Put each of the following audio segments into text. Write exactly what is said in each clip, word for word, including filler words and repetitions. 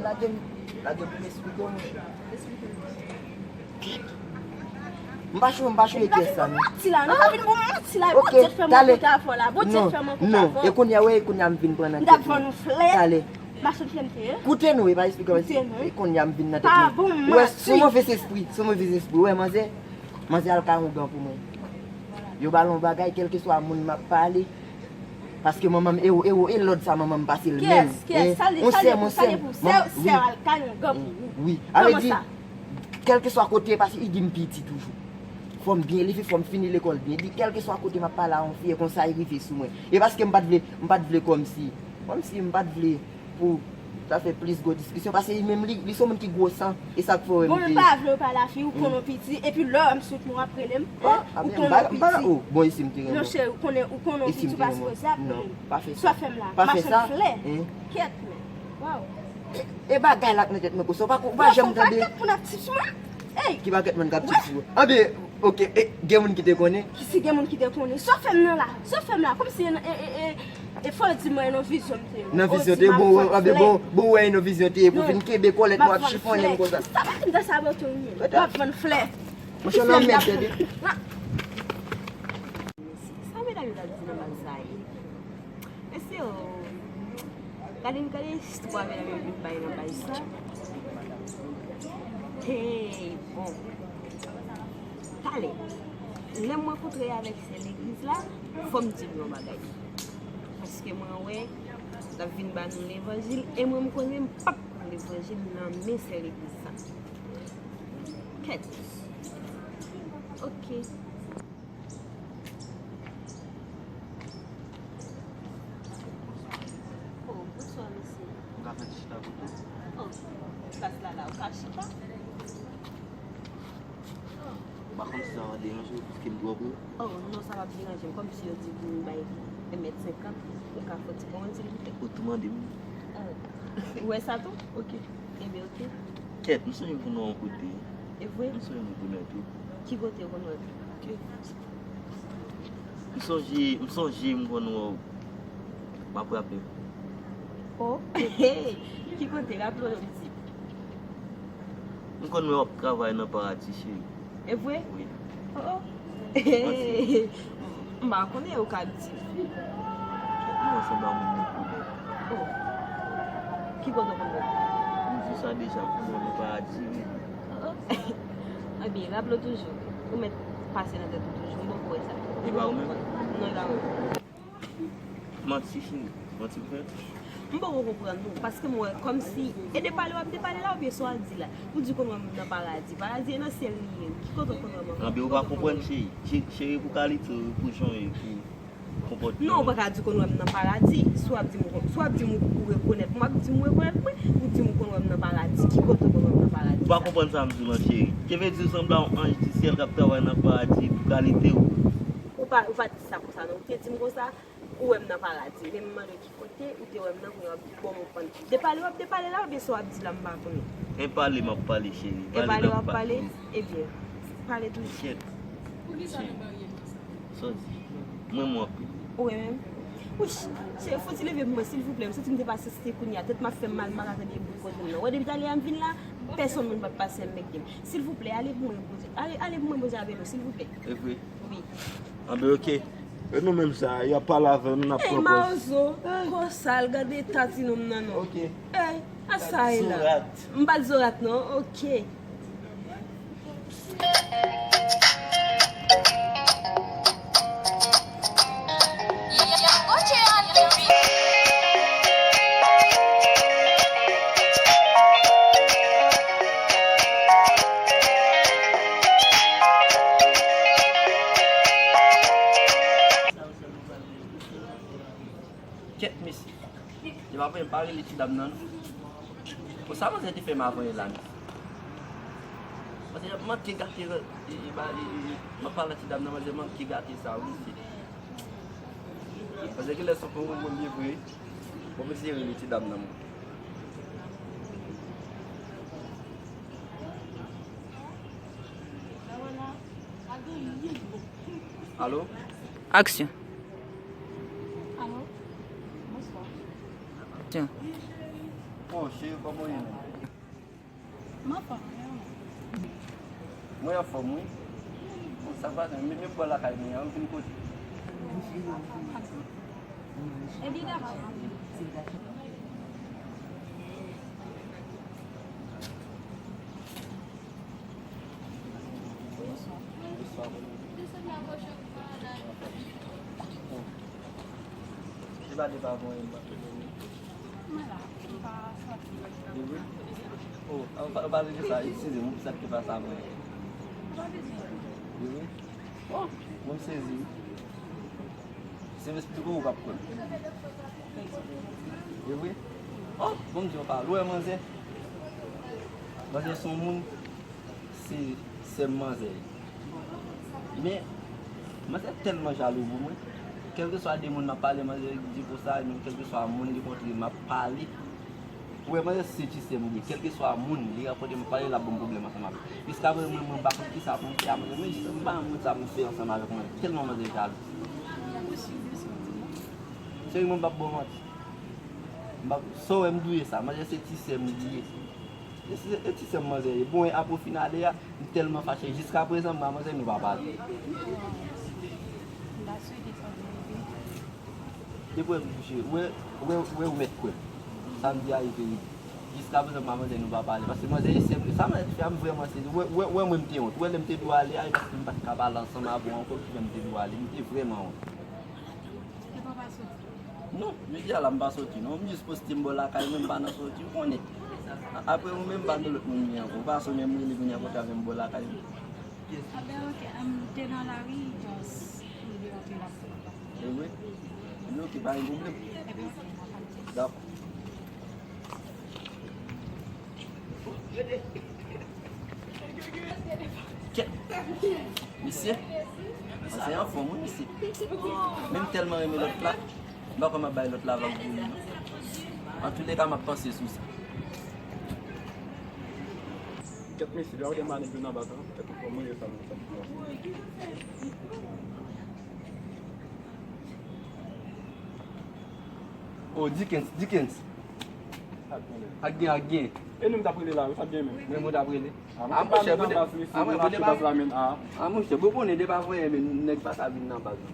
Lage m, lage m pou m esplike w, monchè. M pa cho, m pa cho e pyès la, non. Manti la, non, pa vin pou manti la. Ok, Bondye fè mwen talè. Kote avè w la. Bondye fè mwen kote avè w. Non, non. E kounye a, wè, e kounye a m vin pran nan tèt mwen. M t ap vann ou flè. Talè. Machann flè m te ye. Koute non, e pa esplike w. Koute non. E kounye a m vin nan tèt mwen. Pa bon manti. Wè, sou movez espri, sou movez espri. Wè, manzè, manzè al kay yon gan pou mwen. Yo ba l yon bagay, kèlkeswa moun m ap pale. Paske manman m, e, e, e lòd sa manman m pase l menm. Kiyès? Kiyès? Sa li, sa li pou, sa li pou sè, sè al kay yon gan pou ou. Wi. Kòman sa? Kèlkeswa kote, paske li di m piti toujou. Fò m byen leve, fò m fini lekòl byen. Li di, kèlkeswa kote m ap pale a yon fi, e konsa li rive sou mwen. E paske m pa t vle, m pa t vle kòmsi, kòmsi m pa t vle pou sa fè plis gwo diskisyon, paske li menm li, li se yon moun ki gwo san, e sa k fè w wè m te. Bon, m pa vle w pale a fi, ou konn w piti, epi lè w wè m sot mwen w ap rele m, ou konn w piti. Bon, e si m te renmen w? Non, cheri, ou konnen, ou konn w piti, ou pa sipoze ap rele m. Non, pa fè sa. Sa w fè m la? Pa fè sa. Machann flè. Kèt, men. Waw. E, e bagay la k nan tèt mwen konsa, ou pa, ou pa janm tande. Ou pa fè yon pakèt moun ap tip sou mwen. Ey! Ki pakèt moun k ap tip sou ou? Anben, ok, e, gen moun ki te konnen? Ki si gen moun ki te konnen? Sa w fè m nan la? Sa w fè m la? Kòmsi e, e, e, e, e fò w di mwen e nan vizyon m te ye. Nan vizyon te ye, bon, anben, bon, bon, wè e nan vizyon te ye, pou fin kenbe kòlèt mwen ap chifonnen m konsa. Sa pa fin fè sa bò tou, wi. M ap vann flè. Monchè, nan mèd, tande. Sa medam yo t ap di nan baz sa ye? Mesye o, gade, gade istwa medam yo vin bay nan baz sa. Hey, bon. Talè, lè m rankontre avèk sè legliz la, fò m di l yon bagay. Paske mwen wè, l ap vin ba nou levanjil, e mwen m konnen m p ap pran levanjil nan men sè legliz sa. Kèt. Ok. Oh, bonswa, mesye. M ka fè ti chita kote? Oh, plas la la, ou ka chita? Oh. M pa konn si sa va deranje w, piske m twò pre. Oh, non, sa p ap deranje m. Kòmsi yo di pou m bay yon mèt senkant, ou ka fè ti kòmand, silvouplè? Ou tou mande m. Oh. Ou wè sa tou? Ok. Enben, ok. Kèt, m sonje m konn wè w yon kote. E vre? M sonje m konnen tou. Ki kote w konn wè m? Kèt. M sonje, m sonje m konn wè w. M ap raple w. Oh, ki kote? Raple w yon ti. M konn wè w ap travay nan Paradi, cheri. E vre? Wi. Oh, oh. M pa konnen, ou ka di. Mwen sanble a moun nan koulè. Oh. Ki kote w konn wè m? M di w sa deja, m konn wè w nan Paradi, wi. Oh, oh. Ebyen, raple w toujou. Ou mèt pase nan tèt ou toujou. M poko wè sa. E pa ou menm? Non, e pa mwen. Manti fini. Manti m fè. M poko konprann ou, paske m wè kòmsi, e depale w ap depale la, oubyen sa w ap di la? Ou di w konn wè m nan Paradi. Paradi e nan syèl li ye. Ki kote w konn wè m ankò? Anben, ou pa konprann, cheri. Cheri, pou kalite w, pou jan w ye, pou konpòtman w. Non, ou pa ka di w konn wè m nan Paradi. Si w ap di m, si w ap di m ou rekonèt mwen, m ap di m ou rekonèt mwen, ou di m ou konn wè m nan Paradi. Ki kote w konn wè m nan Paradi? Ou pa konprann sa m di w lan, cheri. Ke vle di w sanble a yon anj di syèl k ap travay nan Paradi pou kalite w. Ou pa, ou pa di sa konsa, non. Ou te di m konsa, ou wè m nan Paradi. Men m mande w ki kote ou te wè m nan, kounye a w ap di bon, m konprann. Depale w ap depale la, oubyen sa w ap di la, m pa konnen. Enpale m ap pale, cheri. Enpale w ap pale? Ebyen, pale toujou. Kèt. Cheri. Sa w di? Mwen, mwen anpil. Ou renmen m? Wouch, cheri, fò w ti leve pou mwen, silvouplè. M santi m depase se kounye a. Tèt m ap fè m mal, m pa ka tande bout koze m nan. Wè, depi talè a m vin la, pèsonn moun pa t pase anmède m. Silvouplè, ale pou mwen, Bondye. Ale, ale pou mwen, Bondye avè nou, silvouplè. E vre? Wi. Anben, ok. E nou menm sa, y ap pale avè nou, n ap pran pòz. Ey, mawozo, kò sal, gade eta ti nonm nan non. Ok. Ey, a sa e la. Zorat. M pa t zorat non, ok. Kèt mesye. Yo pa, pa rele ti dam nan, non. Bon, sa manzè te fè m avan yè la, mesye. Manzè manke gate, e, e, ba, e, e, e, m ap pale ti dam nan, manzè manke gate sa, wi, mesye. Manzè genlè se yon gwo moun li vre. Bon, m eseye rele ti dam nan, mwen. Alo? Aksyon. Alo? Bonswa. Aksyon. Oh, cheri, Kòman w ye menm? M anfòm, e ou menm? Mwen anfòm, wi. Bon, sa va, men, men bò lakay mwen an, ou vin kote? E li dakò. Bonswa. Se pa de pa voye m pa pede. Mwen la, m pa sòti. Li vre? Oh, an pa, pa de sa, eskize m, sa k te pase a mwen. Pa bezwen. Li vre? Oh, mwen m sezi wi. Se m esplike w, ou p ap kwè m. Li vre? Oh, bon, m di w pa, ou wè manzè? Manzè se yon moun, se sè m manzè ye. Men, manzè tèlman jalou pou mwen. Kèlkeswa de moun m ap pale, manzè di konsa, menm kèlkeswa moun li kontre, m ap pale. Ou wè, manzè se ti sè m li ye. Kèlkeswa moun li rankontre, m ap pale, l ap ban m pwoblèm ansanm avè l. Jiskaprezan, mwen, mwen pa konn kisa pou m fè a manzè. Men jis m pa konn kisa pou m fè ansanm avèk manzè. Tèlman manzè jalou. Cheri, mwen p ap ba w manti. M p ap, sa w wè m douye sa. Manzè se ti sè m li ye. E ti, e ti sè m manzè ye. Bon, e apre w fin ale a, m tèlman fache. Jiskaprezan, mwen ak manzè nou pa pale. M pa swete sa vin rive. Depi w bouche, wè, wè, wè, ou mèt kwè. Sa m di a, e verite. Jiskaprezan, mwen ak manzè nou pa pale. Paske manzè e sè m. Sa manzè te fè a, m vrèman sezi. Wè, wè, wè, mwen m te wont. Wè, lè m te dwe ale a, e paske m pa t ka pale ansanm avè w ankò ki fè m te dwe ale. M te vrèman wont. Epi w pa soti? Non, jodi a la m pa soti non. M jis poste m bò lakay mwen, m pa nan soti, ou konnen. A-, apre ou menm, m pa gen lòt moun li ankò. Ou pa sonje m rele kounye a pou w ta vin bò lakay mwen. A ben, oke, m te nan lari, just m te antre la. E vre? Ebyen, oke, pa gen pwoblèm. Ebyen, oke, n ap pale. Dakò. Kèt! Mesye, manzè anfòm wi, mesye. Men m tèlman renmen lòt la, m pa kwè m ap bay lòt la vag pou li non. Antouleka, m ap panse sou sa. Kèt, mesye, lè w gen manèg yo nan baz lan, kèt, ou fò mwen sa nan sa. Oh, Dickens, Dickens. Ak gen, ak gen. E nou m t ap rele la, ou sa gen menm? Men mwen t ap rele. Ah, monchè, pou de, ah, mwen pou de baz la menm, ah. Ah, monchè, bon konnen de pa voye men nèg pa ka vin nan baz lan.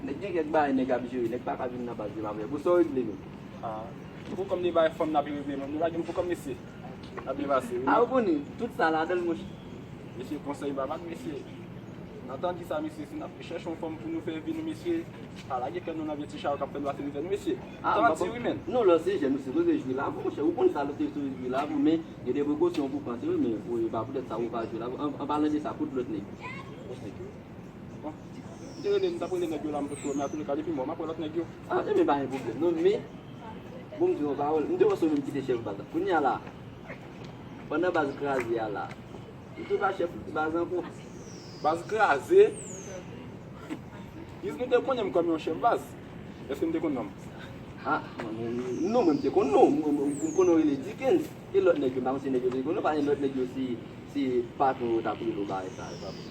Nèg gen kèk bagay nèg ap jere, nèg pa ka vin nan baz de pa voye. Bon, sa w regle menm? Ah, nou pou kòm de bagay fanm n ap regle menm. Nou lage nou pou kòm mesye. N ap byen pase, wi. Ah, ou konnen, tout sa ladan l, monchè. Mesye, konsèy m ba bat, mesye. N ap tann kisa, mesye, si n ap chèche yon fanm pou nou fè vi nou, mesye, pa lage kè nou nan vye ti chawony k ap fè nou pase mizè nou, mesye. Ah, tann ti wi, men. Non, lè se jèn, ou sipoze jwi lavi w, monchè. Ou konn sa, lè se jwi lavi w, men gen de prekosyon pou pran, wi, men pou, pa poutèt sa ou pa jwi lavi w. An, an palan de sa, kote lòt nèg yo? Bon, m te rele, m t ap rele nèg yo la, m potko, men atouleka, depi mò, m ap wè lòt nèg yo. Ah, ebyen, pa gen pwoblèm, non, men, bon, m di yon pawòl, m te panse ou menm ki te chèf baz la. Kounye a la, pandan baz kraze a la, ou tou pa chèf baz ankò. Baz kraze? Is nou te konnen m kòm yon chèf baz. Èske m te konn non m? Ah, non, mwen m te konn non m. Mwen, mwen, m konnen w rele Dickens. E lòt nèg yo, m pa konn si nèg yo te konn non, paske lòt nèg yo se, se patwon yo t ap rele w bagay sa, e pa vre.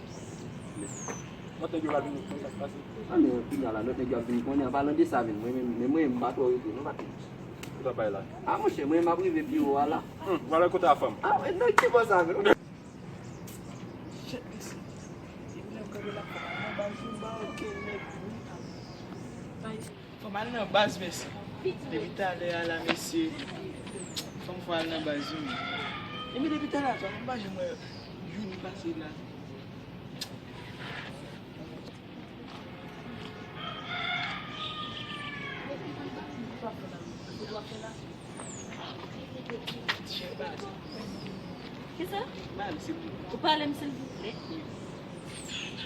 Lòt nèg yo pa vin konnen sa k pase. Ah, men kounye a la, lòt nèg yo ap vin konnen. An palan de sa, men mwen menm, men mwen, m pa twò rete non, patwon. Ou t ap bay la? Ah, monchè, mwen, m ap rive pi wo a la. Hmm, w al wè kote a fanm. Ah, wi, nèg ki bò sa, men. Shit, mesye. Depi lè m kanpe la, fò m al nan baz yo, m pa wè okenn nèg. Fò m al nan baz, mesye. Depi talè a la, mesye. Fò m fò al nan baz yo, men. Epi depi talè a, m pa janm wè youn pase la. Kisa? Ou pale m silvouplè?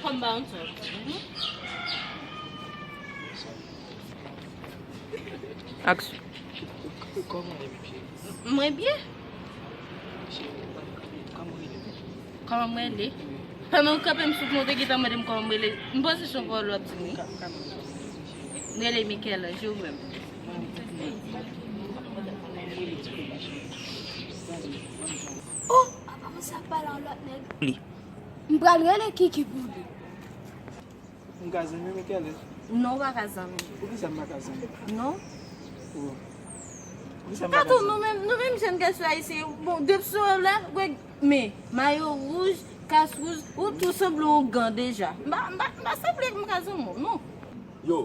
Kòm ba yon sòt. Aksyon. Kòman w ye, mesye? Mwen byen. Kòman w rele? Kòman mwen rele? Pandan w kanpe m sou mwen, w te gentan mande m kòman mwen rele. M panse se yon pawòl w ap di m, wi. M rele Michel-Ange, ou menm? Oh, papa, mwen sa pale yon lòt nèg. M pral rele Kiki pou li. M ka zanmi Michel? Non, ou pa ka zanmi. Poukisa m pa ka zanmi? Non. Oh. Kato, nou menm, nou menm jèn gason ayisyen, bon, depi sou wè w la, wè, men, mayo wouj, kas wouj, ou tou sanble yon gan deja. M pa, m pa, m pa sanble ak m ka zanmi w, non. Yo,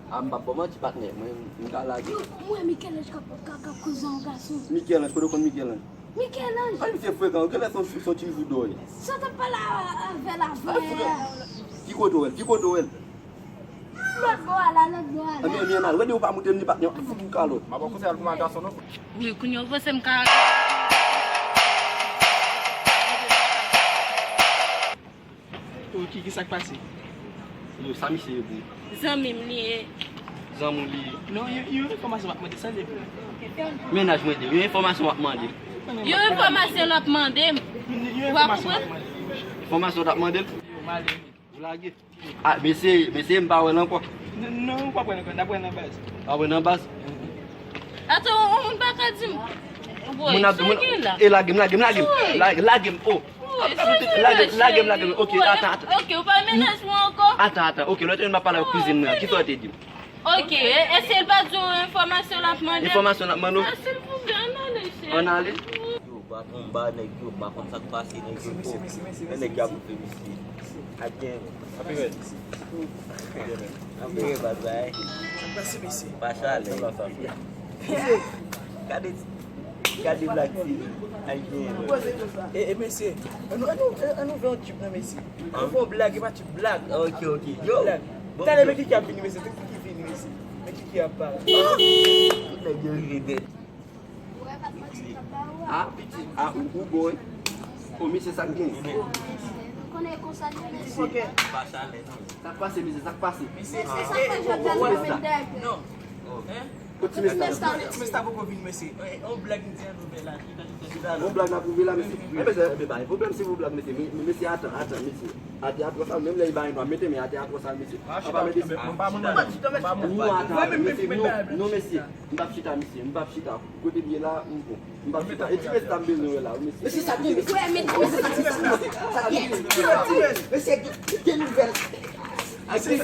a m p ap ba w manti, patnè, mwen, m ka lage. Yo, m wè Michel-Ange k ap, k ap, k ap koze yon gason. Michel-Ange, kote w konn Michel-Ange? Michel-Ange! Ay, misye frekan, genlè se yon, se yon ti rizoudò ye. Sa t ap pale avè l avè. Ki kote w wè l? Ki kote w wè l? Lòt bò a la, lòt bò a la. Ebyen, ebyen, al. Rete ou pa moute m ni patnè, fout ou kalòt. M ap kouze al pou mwen gason non. Wi, kounye a ou panse m ka. Ok, ki sa k pase? Yo, sa misye ye pou ou? Zanmi m li ye. Zanmi w li ye? Non, yon, yon enfòmasyon w ap mande, sa l ye pou ou? Mennaj mwen di, yon enfòmasyon w ap mande. Yon enfòmasyon l ap mande m. Yon enfòmasyon w ap mande. Enfòmasyon w t ap mande l? Yo, m ale. Ou lage? Ah, mesye, mesye, m pa wè l ankò. Non, non, ou p ap wè l ankò, n ap wè nan baz. Pa wè nan baz? Ato, yon moun pa ka di m. Woy, sa gen la? E lage m, lage m, lage m. Lage, lage m, oh. Lage m, lage m, lage m. Ok, atan, atan. Ok, ou pa mennaj mwen ankò? Atan, atan. Ok, lòt jou m ap pale ak kouzin mwen an. Kisa w te di m? Ok, e, èske l pa di w enfòmasyon l ap mande? Enfòmasyon l ap mande w? Ah, silvouplè, ann ale, cheri. Ann ale? Yo, patwon, m ba nèg yo, m pa konn sa k pase nèg yo. Men nèg yo ap boule mesye. Ak gen. Anpil rèd. Anpil rèd, bad bòy. Sa k pase, mesye? Pa chalè. Gade, gade blag ti. Ak gen. E, e, mesye, ann nou, ann nou, ann nou fè yon tchip nan, mesye. Ann fè yon blag, e pa tchip, blag. Ok, ok. Yo. Blag. Talè men Kiki ap vini, mesye. Tout Kiki vini, mesye. Men Kiki ap pale. Tout nèg yo rive nèt. Ah, pitit, ah, ou, ou bon, wi. O, misye, sa k gen? Konnen konsa li ye. Ok. Pa chalè, non. Sa k pase, misye, sa k pase? Misye, e, e, e, non. Kot ti mesye ta? Ti mesye ta poko vin, mesye. E, on blag m di an nouvèl la. On blag n ap ouvri la, mesye. E, mesye, e, pa gen pwoblèm si w blag, mesye. Men, men, mesye, atan, atan, mesye. Atè a twò sal, menm lè li pa gen dwa mete men atè a twò sal, mesye. Papa mete. Ou atan, mesye, non, non, mesye. M p ap chita, mesye. M p ap chita. Kote m ye la, m bon. M p ap chita. E ti mesye sa m bezwen wè la, wi, mesye. Mesye, sa gen, mesye. Mesye, sa gen. Mesye, gen nouvèl. Mesye,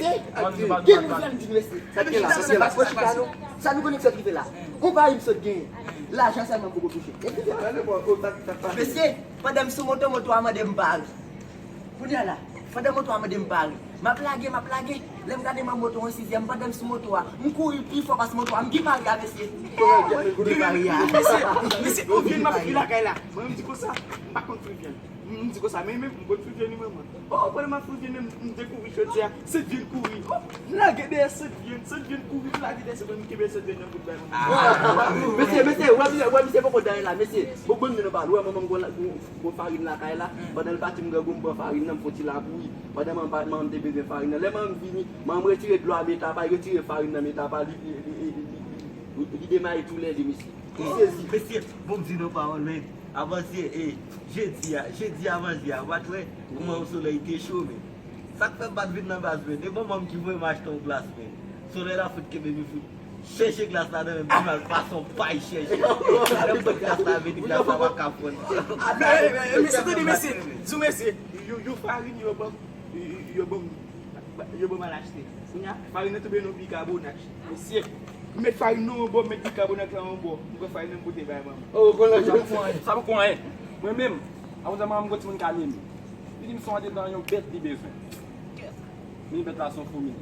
gen nouvèl, di mesye. Sa gen la, sa gen la. Sa nou konnen ki sot rive la. Konpayi m sot genyen. Lajan sèlman m poko touche. Mesye, pandan m sou moto, moto a mande m pare. Kounye a la, pandan moto a mande m pare, m ap lage, m ap lage. Lè m gade m an moto an sizyèm, pandan m sou moto a, m kouri pi fò pase moto a, m gen pari a, mesye. M gen pari a. Mesye, mesye, on vyann m ap fri lakay la. Mwen menm di konsa, m pa konn fri vyann. M di konsa, men menm, m konn fri vyann wi, manman. Oh, pandan m ap fri vyann, m dekouvri chodyè a, sent vyann kouri. Oh, m lage dèyè sent vyann, sent vyann kouri, m lage dèyè sent vyann, m kenbe sent vyann nan bout bay manman. Mesye, mesye, wè, wè, wè, misye poko dèyè la, mesye. Bon, bon, men nou pa lwen, manman m gon la, gon, gon farin lakay la. Pandan l pati, m gen gwo, m pran farin nan, m fè yon ti lakouri. Pandan manman pa, manman m te bezwen farin nan. Lè manman m vini, manman m retire dlo a men tapa, li retire farin nan men tapa, li, li, li demaye tou lè de, mesye. M sezi. Mesye, bon, m di nou pawòl, men. Avanse, e, jedi a, jedi avanse a, w pa t wè kòman yon solèy te cho, men. Sa k fè m pa t vin nan baz, men, e manman m ki voye m achte yon glas, men. Solèy la fout kenbe m, li fout chèche glas la nan men m, li mal pase yon pay chèche. Lè m pran glas la, vini glas la pa ka fonn. Mesye, tande, mesye, di w mesye, yo, yo farin, yo ban m, yo, yo ban m, yo ban m al achte. Kounye a, farin nan tonbe nan bikabonat. Mesye, m met farin nan yon bò, m met bikabonat la yon bò. M pran farin nan, m pote bay manman. Oh, konnen sa poko anyen. Sa poko anyen. Mwen menm, apre sa, manman m gon timoun k ale men. Li di m se yon andedan yon bèt li bezwen. Men bèt la se yon foumi.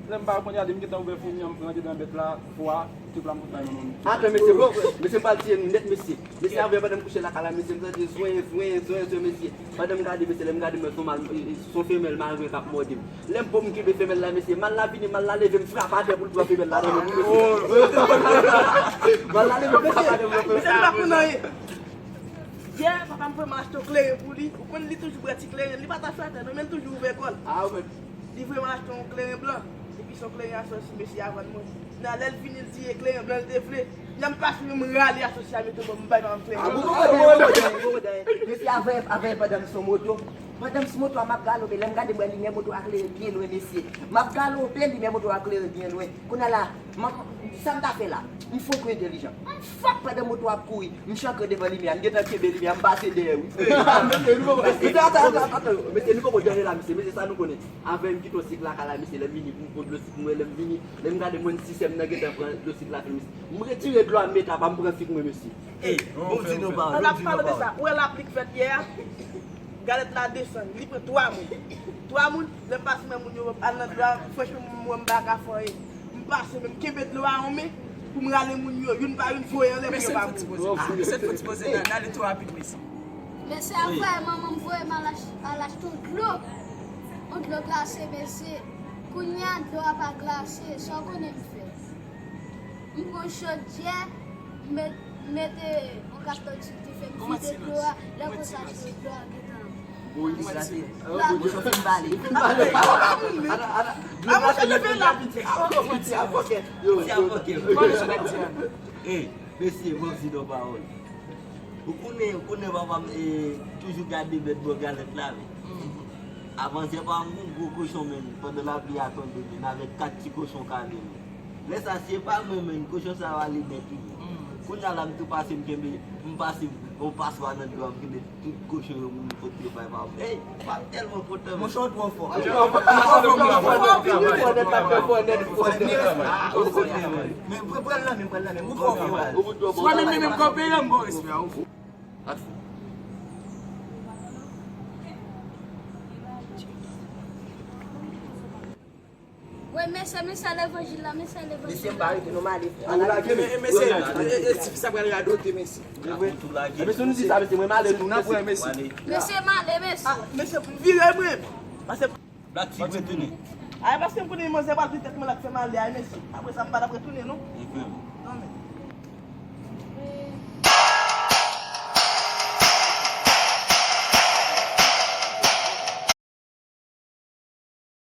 Lè m pa konn gade, m gentan ouvè foumi an, m pran andedan bèt la, fò a, tout la m fout bay manman m. Atan, mesye, bon, mesye, m pral tiye nou nèt, mesye. Mesye, avè pandan m kouche lakay la, mesye, m tande zwen, zwen, zwen, zwen, mesye. Pandan m gade, mesye, lè m gade, m wè se yon mal, e, e, se yon femèl marenn k ap mòde m. Lè m pran, m kenbe femèl la, mesye, mal la vini, mal la leve, m frape atè pou l pran femèl la nan men m, mesye. Mal la leve, m frape atè pou l pran femèl la. Mesye, m pa konn anyen. Yè, papa m voye m achte yon kleren pou li. Ou konn li toujou bwè ti kleren. Li pa t achte atè non, men l toujou ouvè kò l. Ah, ou menm. Li voye m achte yon kleren blan. Epi se yon kleren asòsi mesye a vann mwen. Nan lè l vini, l di e kleren blan l te vle. Nan m pase, men m rale asòsi a, mete bò m bay papa m kleren blan. Ah, bon, bon, bon, bon, bon, bon. Mesye, avè, avè pandan m sou moto. Pandan m sou moto a, m ap galope. Lè m gade, m wè limyè moto a klere byen lwen, mesye. M ap galope, limyè moto a klere byen lwen. Kounye a la, m ap, Sa m ta fè la? M fou kou entèlijan. M fòk pandan moto ap kouri, m chankre devan limyè a, m gentan kenbe limyè a, m pase dèyè wi. Mesye, nou poko, mesye, nou poko dèyè la, mesye, mesye, sa nou konnen. Avè m kite yon sik lakay la, mesye, lè m vini, m pran dlo sik mwen, lè m vini, lè m gade mwen, si sè m nan gentan pran dlo sik lakay, mesye. M retire dlo a, m met apa, m pran sik mwen, mesye. Ey, bon, di nou pawòl. Ann ap pale de sa. Ou wè lapli k fèt yè a? Galèt la desann, li pran twa moun. Twa moun, lè m pase nan moun yo, al nan dlo a, franchman, mwen, mwen, m pa ka fè anyen. M pase, men m kenbe dlo a yon men, pou m rale moun yo, youn pa youn, voye anlè pou yo pa mouri. Mesye, fò ti poze. Ah, mesye, fò ti poze, n, n ale twò rapid, mesye. Mesye, apre, manman m voye m al ach-, al achte yon dlo. Yon dlo glase, mesye. Kounye a, dlo a pa glase, sa w konnen m fè? M pran chodyè, m met, m mete yon kat lòt sou dife, m vide dlo a, lè konsa dlo a gentan. Moyiz la te. Mouche fin pale. Fin pale. A, monchè, leve la. Ey, mesye, mwen di nou pawòl. Ou konnen, ou konnen papa m, eh, toujou gade bèt bò galèt la, men. Avan yè pa m, yon gwo kochon, men, pandan lapli a tonbe, men, avèk kat ti kochon kale, men. Lè sa, si e pa mwen, men, kochon sa yo ale nèt, wi. Kounye a la, m tou pase, m kenbe, m pase, yon paswa nan dlo a, m kenbe tout kochon yo, moun kote yo bay pa m. Ey, pa m tèlman kontan, men. Monchè, w twò fò. Men, pran, pran l nan men, pran l nan men, ou twò fò. Ou twò fò. Mwen menm, menm, menm, kòpè, m bon respè a, ou fou. Wi, mesye, mesye levanjil la, mesye levanjil la. Mesye, m pa rete non, m ale. Mesye, e, e, e, tifi sa pral radote, mesye. Mesye, nou di sa, mesye, mwen m ale tou, mesye. Mesye, m ale, mesye. Ah, mesye, vire mwen. Pase Black Tigre tounen. Ay, paske m konnen manzè pral pran tèt mwen la k fè m ale, ay, mesye. Apre sa, m pa t ap retounen, non. Non, men.